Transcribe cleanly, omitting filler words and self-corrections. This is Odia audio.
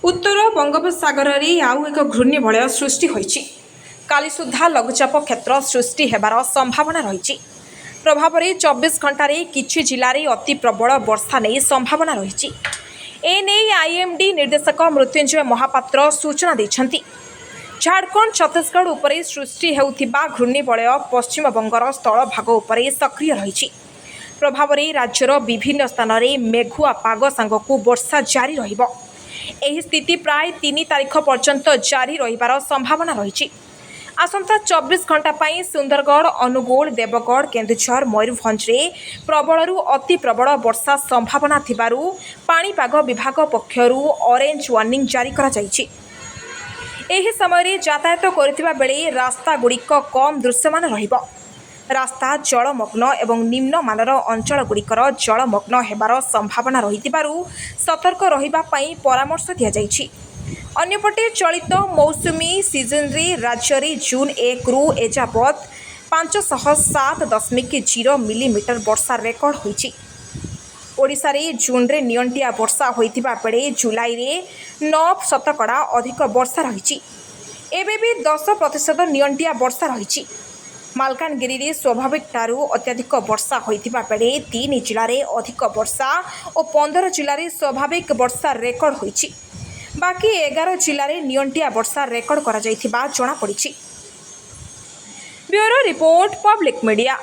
ଉତ୍ତର ବଙ୍ଗୋପସାଗରରେ ଆଉ ଏକ ଘୂର୍ଣ୍ଣିବଳୟ ସୃଷ୍ଟି ହୋଇଛି। କାଲି ସୁଦ୍ଧା ଲଘୁଚାପ କ୍ଷେତ୍ର ସୃଷ୍ଟି ହେବାର ସମ୍ଭାବନା ରହିଛି। ପ୍ରଭାବରେ 24 ଘଣ୍ଟାରେ କିଛି ଜିଲ୍ଲାରେ ଅତି ପ୍ରବଳ ବର୍ଷା ନେଇ ସମ୍ଭାବନା ରହିଛି। ଏନେଇ ଆଇଏମ୍ଡି ନିର୍ଦ୍ଦେଶକ ମୃତ୍ୟୁଞ୍ଜୟ ମହାପାତ୍ର ସୂଚନା ଦେଇଛନ୍ତି। ଝାଡ଼ଖଣ୍ଡ, ଛତିଶଗଡ଼ ଉପରେ ସୃଷ୍ଟି ହେଉଥିବା ଘୂର୍ଣ୍ଣିବଳୟ ପଶ୍ଚିମବଙ୍ଗର ସ୍ଥଳଭାଗ ଉପରେ ସକ୍ରିୟ ରହିଛି। ପ୍ରଭାବରେ ରାଜ୍ୟର ବିଭିନ୍ନ ସ୍ଥାନରେ ମେଘୁଆ ପାଗ ସାଙ୍ଗକୁ ବର୍ଷା ଜାରି ରହିବ। ଏହି ସ୍ଥିତି ପ୍ରାୟ 3 ତାରିଖ ପର୍ଯ୍ୟନ୍ତ ଜାରି ରହିବାର ସମ୍ଭାବନା ରହିଛି। ଆସନ୍ତା 24 ଘଣ୍ଟା ପାଇଁ ସୁନ୍ଦରଗଡ଼, ଅନୁଗୁଳ, ଦେବଗଡ଼, କେନ୍ଦୁଝର, ମୟୂରଭଞ୍ଜରେ ପ୍ରବଳରୁ ଅତି ପ୍ରବଳ ବର୍ଷା ସମ୍ଭାବନା ଥିବାରୁ ପାଣିପାଗ ବିଭାଗ ପକ୍ଷରୁ ଅରେଞ୍ଜ ୱାର୍ଣ୍ଣିଂ ଜାରି କରାଯାଇଛି। ଏହି ସମୟରେ ଯାତାୟାତ କରୁଥିବା ବେଳେ ରାସ୍ତାଗୁଡ଼ିକ କମ୍ ଦୃଶ୍ୟମାନ ରହିବ। ରାସ୍ତା ଜଳମଗ୍ନ ଏବଂ ନିମ୍ନମାନର ଅଞ୍ଚଳଗୁଡ଼ିକର ଜଳମଗ୍ନ ହେବାର ସମ୍ଭାବନା ରହିଥିବାରୁ ସତର୍କ ରହିବା ପାଇଁ ପରାମର୍ଶ ଦିଆଯାଇଛି। ଅନ୍ୟପଟେ ଚଳିତ ମୌସୁମୀ ସିଜନରେ ରାଜ୍ୟରେ ଜୁନ୍ 1ରୁ ଏଯାବତ୍ 507.0 ମିଲିମିଟର ବର୍ଷା ରେକର୍ଡ ହୋଇଛି। ଓଡ଼ିଶାରେ ଜୁନ୍ରେ ନିଅଣ୍ଟିଆ ବର୍ଷା ହୋଇଥିବା ବେଳେ ଜୁଲାଇରେ 9% ଅଧିକ ବର୍ଷା ରହିଛି। ଏବେ ବି 10% ନିଅଣ୍ଟିଆ ବର୍ଷା ରହିଛି। ମାଲକାନଗିରିରେ ସ୍ୱାଭାବିକଠାରୁ ଅତ୍ୟଧିକ ବର୍ଷା ହୋଇଥିବା ବେଳେ ତିନି ଜିଲ୍ଲାରେ ଅଧିକ ବର୍ଷା ଓ 15 ଜିଲ୍ଲାରେ ସ୍ୱାଭାବିକ ବର୍ଷା ରେକର୍ଡ ହୋଇଛି। ବାକି 11 ଜିଲ୍ଲାରେ ନିଅଣ୍ଟିଆ ବର୍ଷା ରେକର୍ଡ କରାଯାଇଥିବା ଜଣାପଡ଼ିଛି। Bureau report, public media.